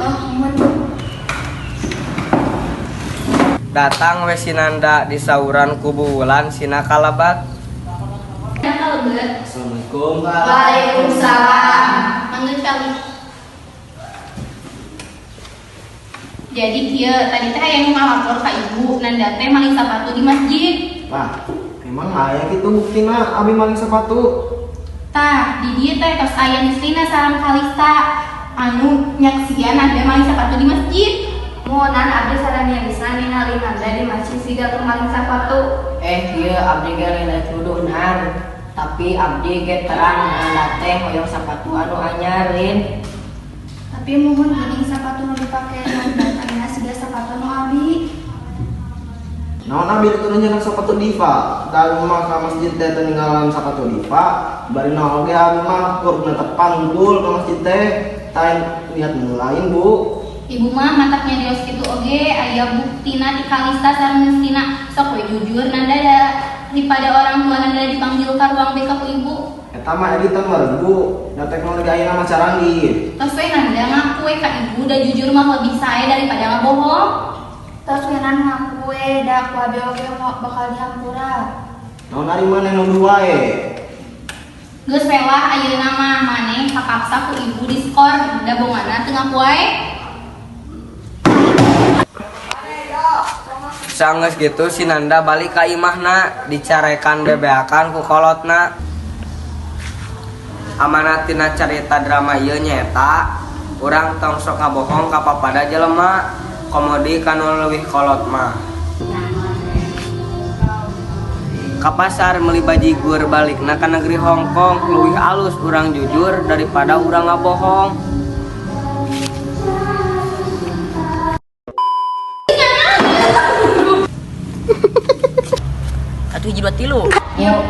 Oh, muhun, Bu. Datang we si Nanda disauran ku Bu Wulan sina kalebat. Kalebet. Assalamualaikum. Waalaikumsalam. Manggil calik. Jadi kieu tadi teh aya nu ngalapor ka ibu, Nanda teh maling sapatu di masjid. Lah, emang aya kitu buktina abi maling sapatu? Tah, di dieu teh tos aya Mislina sareng Kalista anu nyaksian Nanda maling sapatu di masjid. Muhunan, abdi sareng Yelisa ningali Nanda di masjid siga keur maling sapatu. Eh, ieu abdi ge lain rek nuduh, Nan. Tapi abdi ge terang Nanda teh hoyong sapatu anu anyar, Lin. Tapi muhun, geuning sapatu nu dipake Nanda teh siga sapatu nu abi. Naon abi dituduh nyandak sapatu Diva? Da abi mah ka masjid teh teu ninggalan sapatu Diva. Bari naon oge abi mah kur netepan unggul ka masjid teh. Lain lihat nu lain, Bu. Ibu mah matak nyarios kitu oge aya buktina ti Kalista sareng Mislina. Sok we jujur, Nanda, daripada orang tua Nanda dipanggil ka ruang BK ku ibu. Eta mah editan mah, Bu. Da teknologi ayeuna mah caranggih. Tos we, Nanda, ngaku we ka ibu, da jujur mah lebih sae daripada ngabohong. Tos we, Nan, ngaku we, da ku abi oge bakal dihampura. Naon ari maneh nuduh wae? Geus we lah, ayeuna mah maneh kapaksa ku ibu diskor da bongana teu ngaku wae. Sanggeus gitu si Nanda balik ka imahna dicarekan bebeakan ku kolotna. Amanat tina carita drama ieu nyaeta urang tong sok ngabohong ka papada jelema, komo deui ka nu leuwih kolot mah. Ka pasar meuli bajigur balikna ka negeri Hongkong, leuwih alus urang jujur daripada urang ngabohong. Satu, hiji, dua, tilu. Yuk.